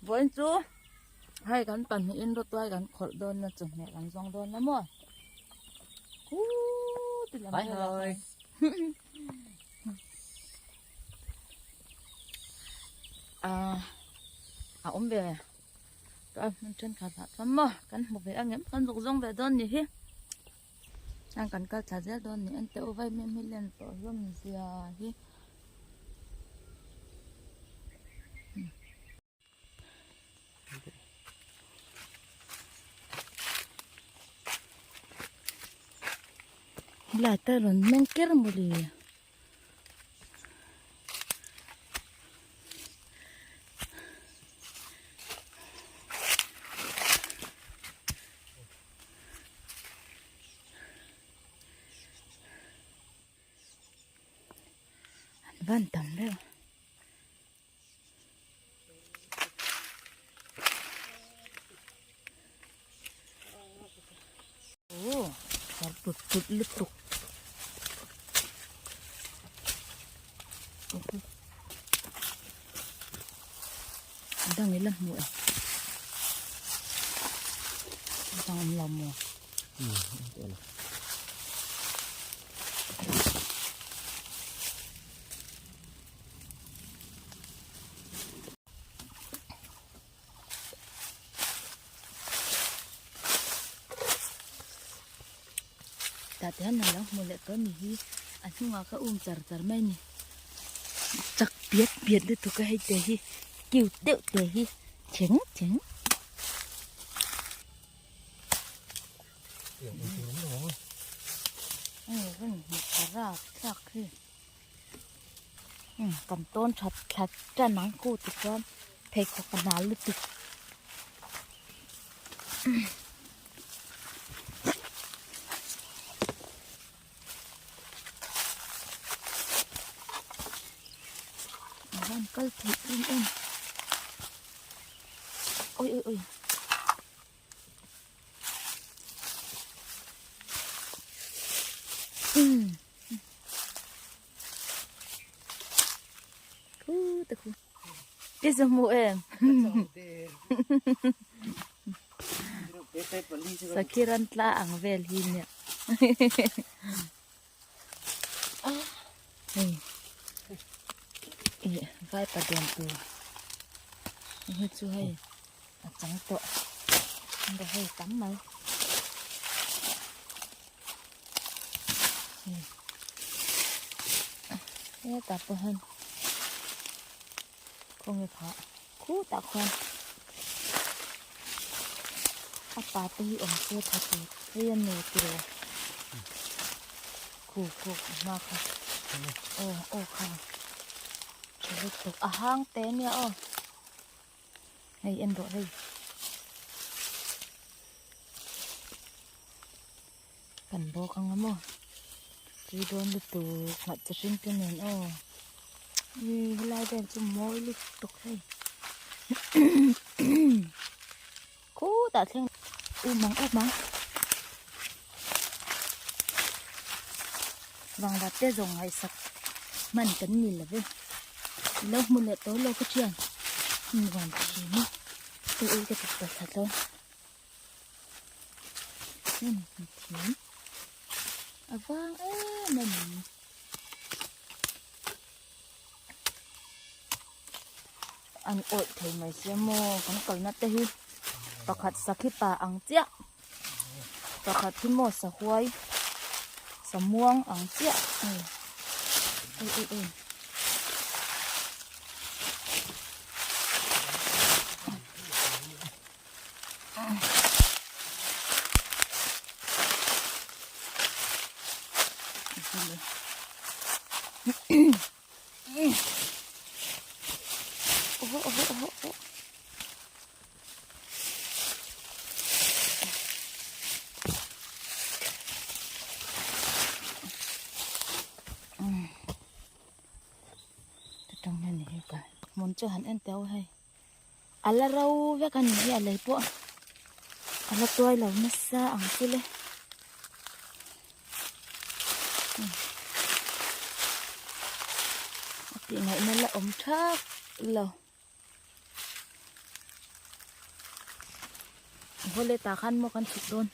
Vawiin chu hei kan pahnihin rawtuai kan khawlh dawn na chawhmeh kan zawng dawn la maw Khuuu ti lam velah khan ah a awm ve ka hmun thenkhat ah chuan maw kan hmu ve ang em kan zuk zawng ve dawn ni hi chuan kan kal thla zel dawn ni en teh u vaimim hi len tawh hlawm zia hi. Helai te rawn meng ker mawle. An van tam deuh. Aw thar tut tut lutuk dang ila hmu e dang awm lo maw Tah te hian lo hmu leh tawh a ni hi a hnungah ka um char char mai a ni chak piat piat lutuk a hei te hi cute deuh te hi cheng cheng. Kan tawn that thla tan ang ku ti chuan pheikhawk a hnal lutuk. A van kal theih em em. Oi oi oi. Khu te khu. Ti zu mu em. Sakhiran tla ang vel hi nia. Hei. Ih vai paden tur. Hei chu hei a chang tawh. Hei tam mai. Hetah pawh hian khawnge kha khutah khuan a pa te hi awm se tha tur hei a nu tiraw khu khu a hma kha aw aw kha tha lutuk a hang te ania aw. Hei en rawh hei. Kan bawk anga maw. Tui dawn lutuk nghat chi hring te nen aw. Ui helai vel chu mawi lutuk hei. Khutah thleng um ang um ang. Vangvat te zawng ngaihsak hman kan ni lo ve. Lo hmu leh tawh lo ka thian. Nuam thin a. Ui ui ka ti ta thla tlo. Hmun thiam. A vang em em mai. An awih thei mai sia maw kan kalna te hi pakhat sakhi pa ang chiah pakhat hi maw sahuai samuang ang chiah hei ui ui ui. Hmun chu han en teuh hei. A la ro vek a ni hi a lei pawh a la tuai lo nasa ang chu le. A tih ngaihna la awm thak lo. Vawle tah khan maw kan chhuk dawn.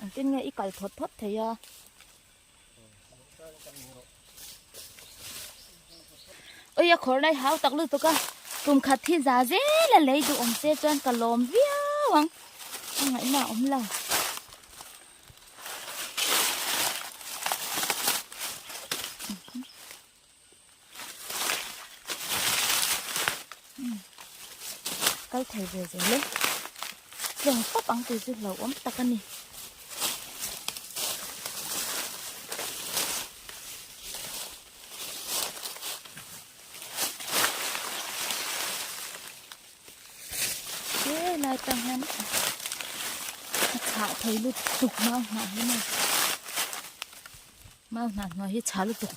Engtin nge i kal thawt thawt thei a. Ui a khawr nai hau tak lutuk a kum khat hi za zel a lei duh awm se chuan ka lawm viau ang a ngaihna a awm lo. Kal thei ve zel e tleng pawp ang tih chu hlauhawm tak a ni. He lai tang hian a chhah thei lutuk mau hnah hi maw mau hnah hnuai hi chhah lutuk.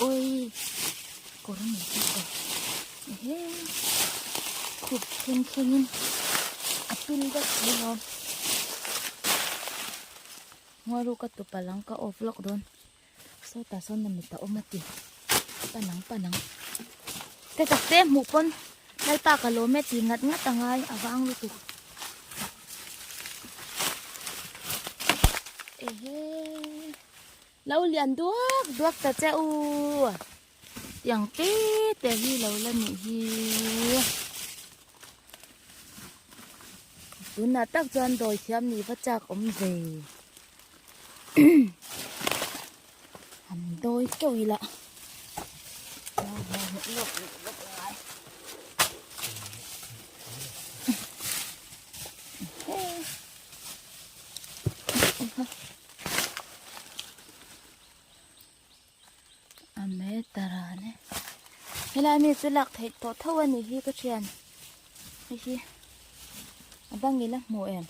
Oi kawr a ni tlat e ehe khup thleng thlengin a pil vek thei lo ngawi ka tupa lang ka off lawk dawn sawtah sawn a mit a awm a ti panang panang te tak te hmuh pawn lalpa ka lawm e tih ngat ngat a ngai a vang lutuk ehe lo lian duak duak ta che u tiang te te hi lo la nih hi tunah tak chuan dawi thiam nih va chak awm ve. Han dawi teuh ila a me tarane helai mi chu lak theih tawh tho a nih hi ka thian hei hi a bang ila hmu em.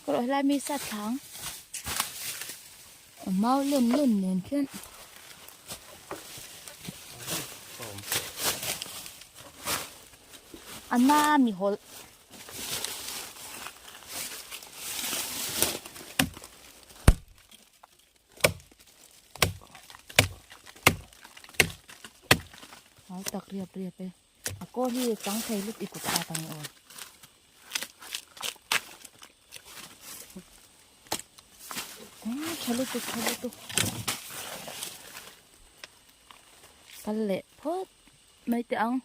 Kawr helai mi sa thlang a mau len len nen khian a na mi hawlh. Hau tak riap riap e. A kaw hi chang thei lut i kut a tang aw. Tha lutuk tha lutuk. Kal leh phawt mai teh ang.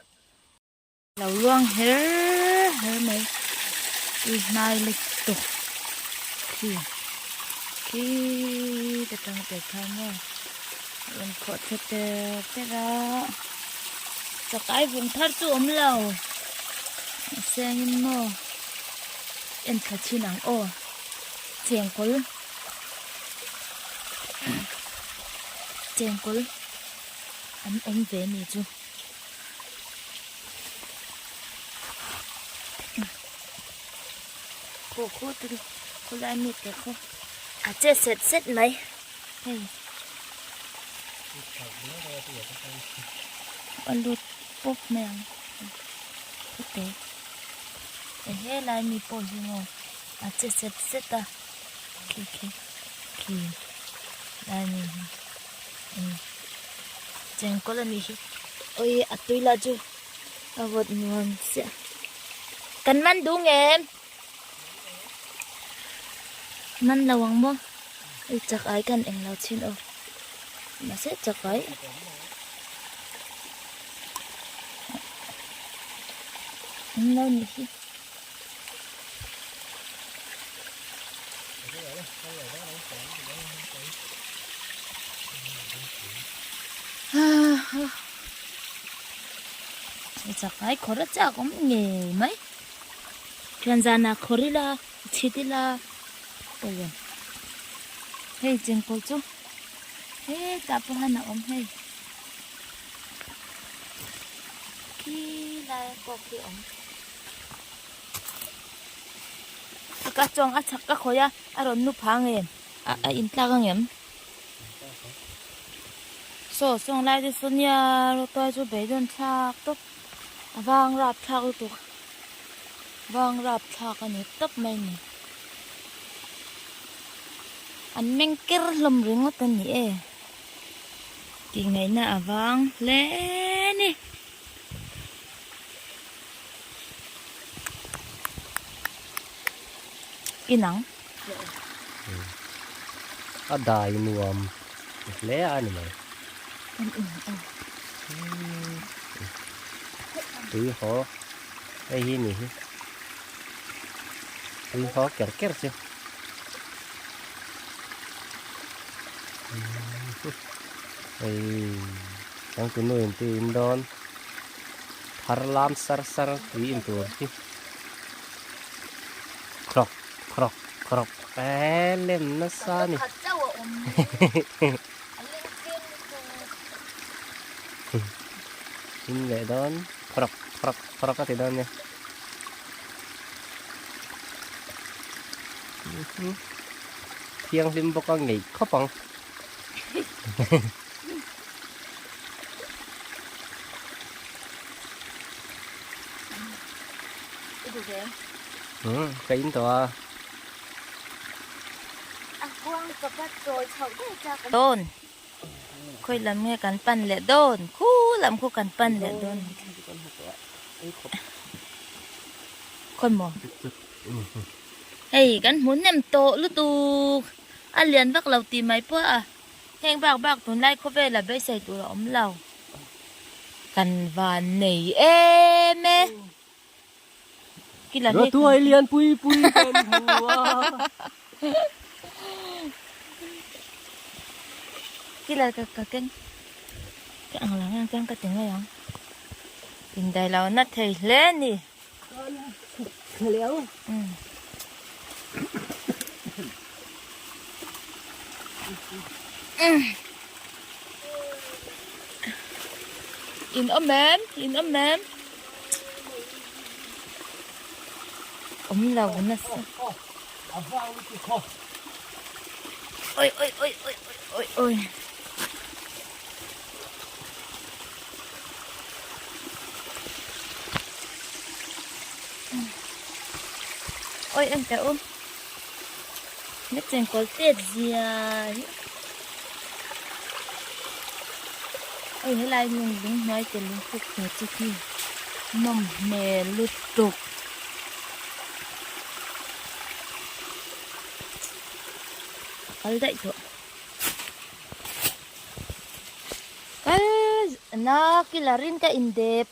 Lo luang her her mai tui hnai lutuk khi khi te tang te kha maw a rawn khawh thla ter ter a chakai vun thar chu awm lo mahse engin maw en thla chhin ang aw chengkawl chengkawl an awm ve a ni chu. Khaw khaw te khawlai mi te khaw a che set set mai hei a lut pawp mai ang khawte helai mi pawh hi maw a che set set a khi khi khi lai mi hi. Chengkawl a nih hi oi a tui lah chu a vawt nuam chiah kan man duh nge man lo ang maw oi chak ai khan eng lo chhin aw mahse chak ai an lo nih hi. Chakai khawr a chak awm ngei mai. Thian zana khawr ila chhit ila. Awle hei chengkawl chu hetah pawh hian a awm hei khi lai pawh khi a awm a ka chuang a chhak ka khawih a a rawn nu phang em a in tlak ang em saw sawng lai te saw nia rawtuai chu beidawn thlak tawp a vang rap thlak lutuk. Vang rap thlak a ni tawp mai ni. An meng ker hlawm ringawt a ni e. Tih ngaihna a vang hle ni. Inang. A dai nuam hle a ni mai. Kan inang aw. Tui haw hei hi ni hi tui haw ker ker chu hei changtunu in tui in dawn thar lam sar sar tui in tur hi khrok khrok khrok e lem nasa ni. In leh dawn phawrh phawrh phawrh a ti dawn nia thianghlim bawk a ngeih khawp ang umm ka in tawh a. Dawn. Khawi lam nge kan pan leh dawn? Khu lam khu kan pan leh dawn. Khawi maw? Hei kan hmu hnem tawh lutuk. A lian vak lo tih mai pawh a. Heng bak bak tunlai khawvela beisei tur a awm lo. Kan van nei em e. Rawtuai lian pui pui kan hmu a. Kila ka ka keng ka ang lang ang chuan ka ti ngei ang. Indai lo na thei hle ni. Um. In awm em? In awm em? Awm lo nasa. Oi oi oi oi oi oi oi. Oi en teh u. Nge chengkawl tet zia hi. Oi helai lung lung hnuai te lung khuk hmel chu khi nawm hmel lutuk. A kal daih tawh. Kal na kilarin ka indep.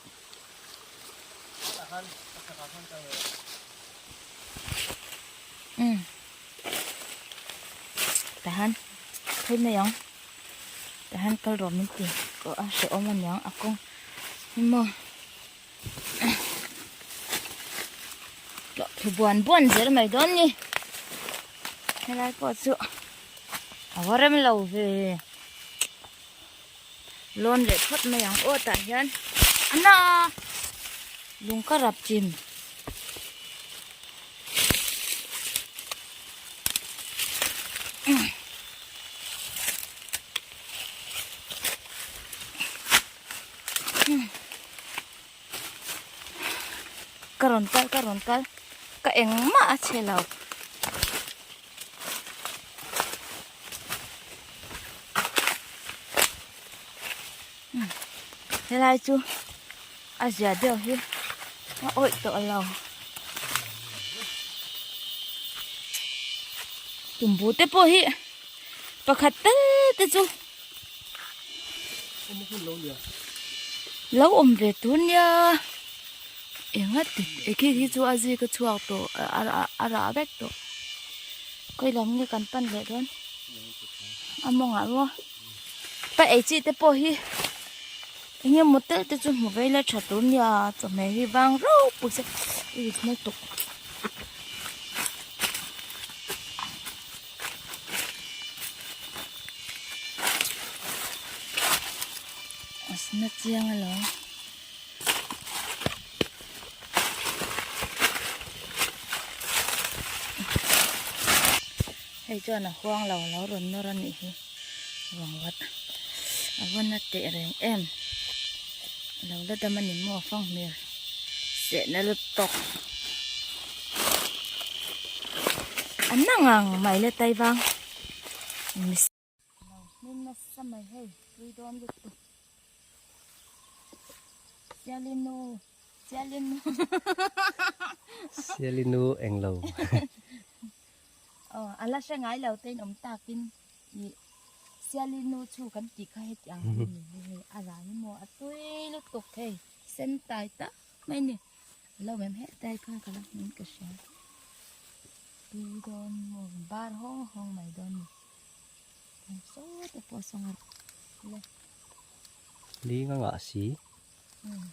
Tahan phei mai ang tahan kal rawh min ti kawh a hrehawm a niang a kawng hi maw tlawh thlu buan buan zel mai dawn ni helai pawh chu a va rem lo ve lawn leh phawt mai ang aw tah hian a na lung ka rap chim. Ka rawn kal ka rawn kal ka engmah a chhe lo. Helai chu a zia deuh hi a awih tawh lo. Tumbu te pawh hi pakhat tal te chu lo awm ve tur nia enga ti khi hi chu a zik a chhuak tawh a rah vek tawh. Khawi lam nge kan pan leh dawn a mawngah maw pa ei chi te pawh hi eng emaw tel te chu hmu vei la tha tur nia chawhmeh hi vang ropui se ui hmel tuk. Na chiang alawm. Hei chuan a huang lo lo rawn nawr a nih hi vang vat a va na teh reng em lo la dam a ni maw fang hmel seh na lutuk a na ngang mai le tai vang. Lo hmin nasa mai hei tui dawn lutuk Sialinu Sialinu Sialinu englo Aw a la hre ngai lo te in awm takin ih Sialinu chu kan tih kha heti ang hi ni hei a ral emaw a tui lutuk hei sen tai tak mai ni. Lo mem he tai kha ka la hmuin ka hria. Tui dawn maw bar hawng hawng mai dawn ni. Kan saw te pawh saw a le. Ling a ngah si. Um.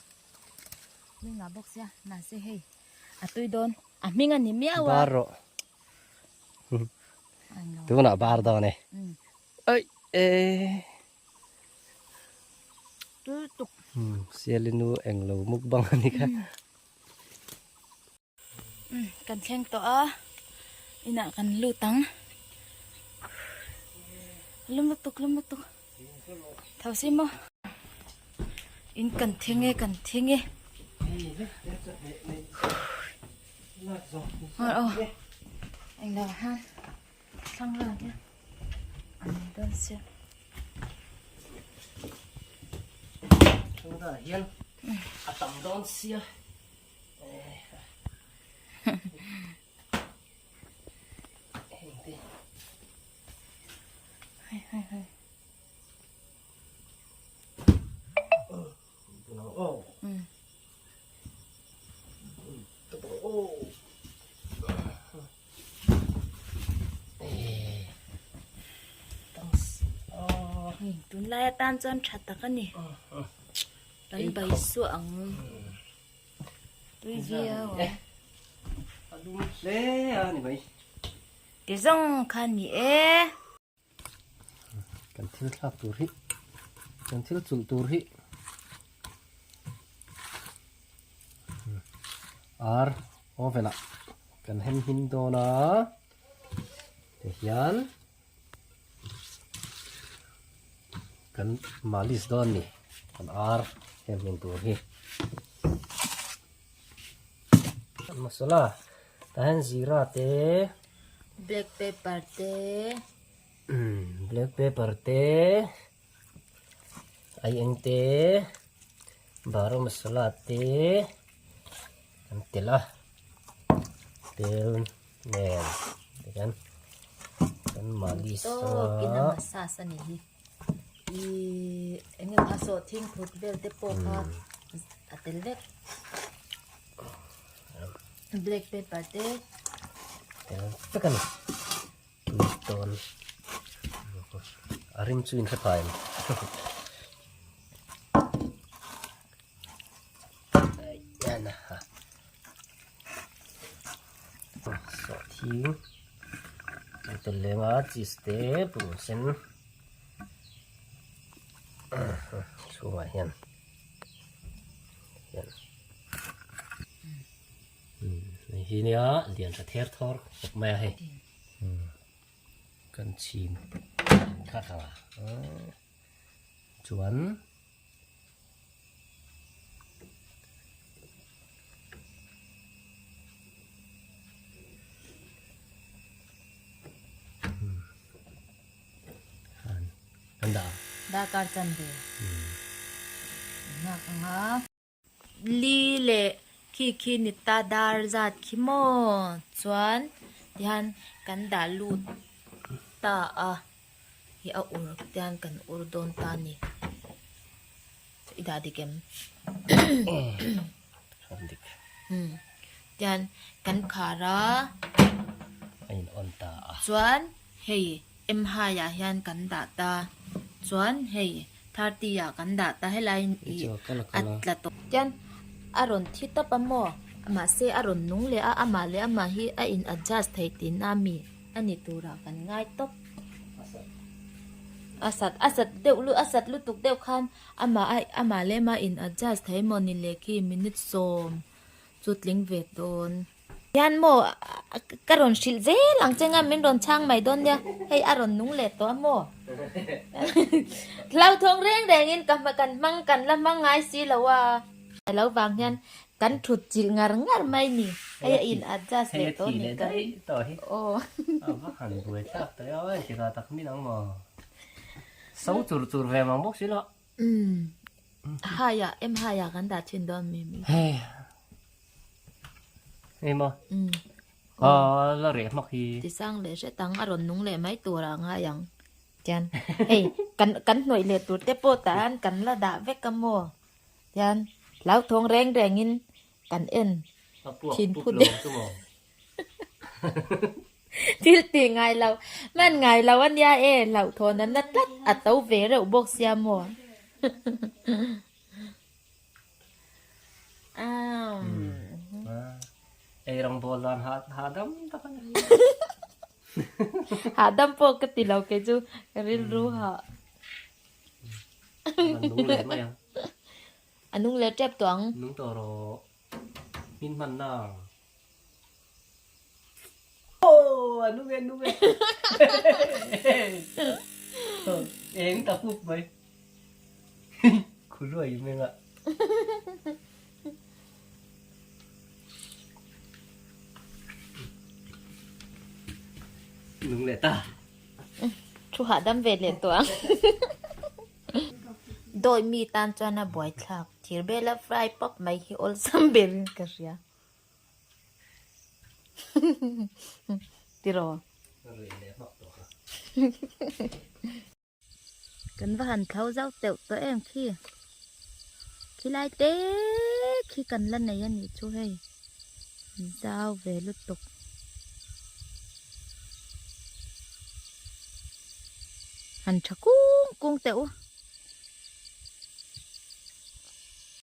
Ling ngah bawk sia mahse hei a tui dawn a hming a ni miau a. Bar rawh. Tunah bar dawn e. Ai e. Tui tuk. Sialinu englo mukbang a ni kha. Kan thleng tawh a, inah kan lut ang. Lum lutuk lum lutuk. Tho si maw. In kan thing e kan thing e. Aw englo han thlang vel ang hian an ni dawn sia. Thlang hian a tam dawn sia. Hei hei hei. Tunlai atan chuan tha tak a ni. Kan bai suah ang. Tui viau a. A lum hle a ni mai. Ti zawng kha ni e. Kan thil thlak tur hi kan thil chulh tur hi ar oven ah kan hem him dawn a tihian kan malis dawn a ni kan ar hem hmin tur hi masala tah hian zira te. Black pepper te. Black pepper te ai eng te baro masala te kan tel a tel nen tikhian kan malis a tawkin a massage a nih hi ih eng emaw a sawhthing phut vel te pawh kha a tel vek. Black pepper te. Tel vek a ni. Tui tawn. A rim chu in hre phai em. Ayan ha. Sawhthing. Tel leng a cheese te purun sen. Chhungah hian. Hian. Hei hi nia lian tha ther thawr khawp mai a hei kan chhin kha kha chuan an dah darkar chanve nghak anga. Li leh khi khi ni ta dar zat khi maw chuan tihian kan dah lut ta a hi a ur tihian kan ur dawn ta a ni i dah dik em tihian kan khar a chuan hei. M hai ah hian kan dah ta chuan hei 30 ah kan dah ta helai ih a tla tawh. Tian a rawn thi tawp a maw mahse a rawn nung leh a amah leh amah hi a in adjust thei tihna mi a ni turah kan ngai tawp. A sat a sat deuh lu a sat lutuk deuh khan amah a amah leh amah in adjust thei maw ni le khi minute sawm chu tling ve dawn. Hian maw ka rawn hrilh zel ang che nga min rawn chhang mai dawn nia hei a rawn nung leh tawh a maw hlauthawng reng reng in ka kan hmang kan la hmang ngai si lo a. A lo vang hian kan thut chilh ngar ngar mai ni hei a in adjust leh tawh ni ka aw. A va han buai thlak ta eo e tika tak min ang maw so chur chur ve mang bawk si lo. Umm hai ah em hai ah kan dah thin dawn mi mi. Hei hei maw umm aw la reh hmak hi. Tisang leh hretang a rawn nung leh mai tur ah ngai ang. Tian hei kan kan hnawih leh tur te pawh tah hian kan la dah vek a maw. Tian hlauthawng reng rengin kan en thin phut deuh. Thil tih ngai lo, hman ngai lo a nia e, hlauhthawn an la tlat a to ve reuh bawk sia maw. Ei rawngbawl dan hahdam tak a ni. Hahdam pawh ka ti lo kei chu ka rilru hah. A nung leh mai ang. A nung leh tep tawh ang. Nung tawh rawh. Hmin hman na. Aw, a nung e, nung e. Eng ta pup mai. Khuluai meng a. Nung leh ta. Thu hahdam ve leh tawh ang. Dawi mi tan chuan a buaithlak. Thir bela fry pawp mai hi awlsam berin ka hria. Tiraw? Kan va han thlo zauh teuh tawh em khi. Khilai te khi kan la nei a nih chu hei. Zau ve lutuk. Han tha kung kung teh u.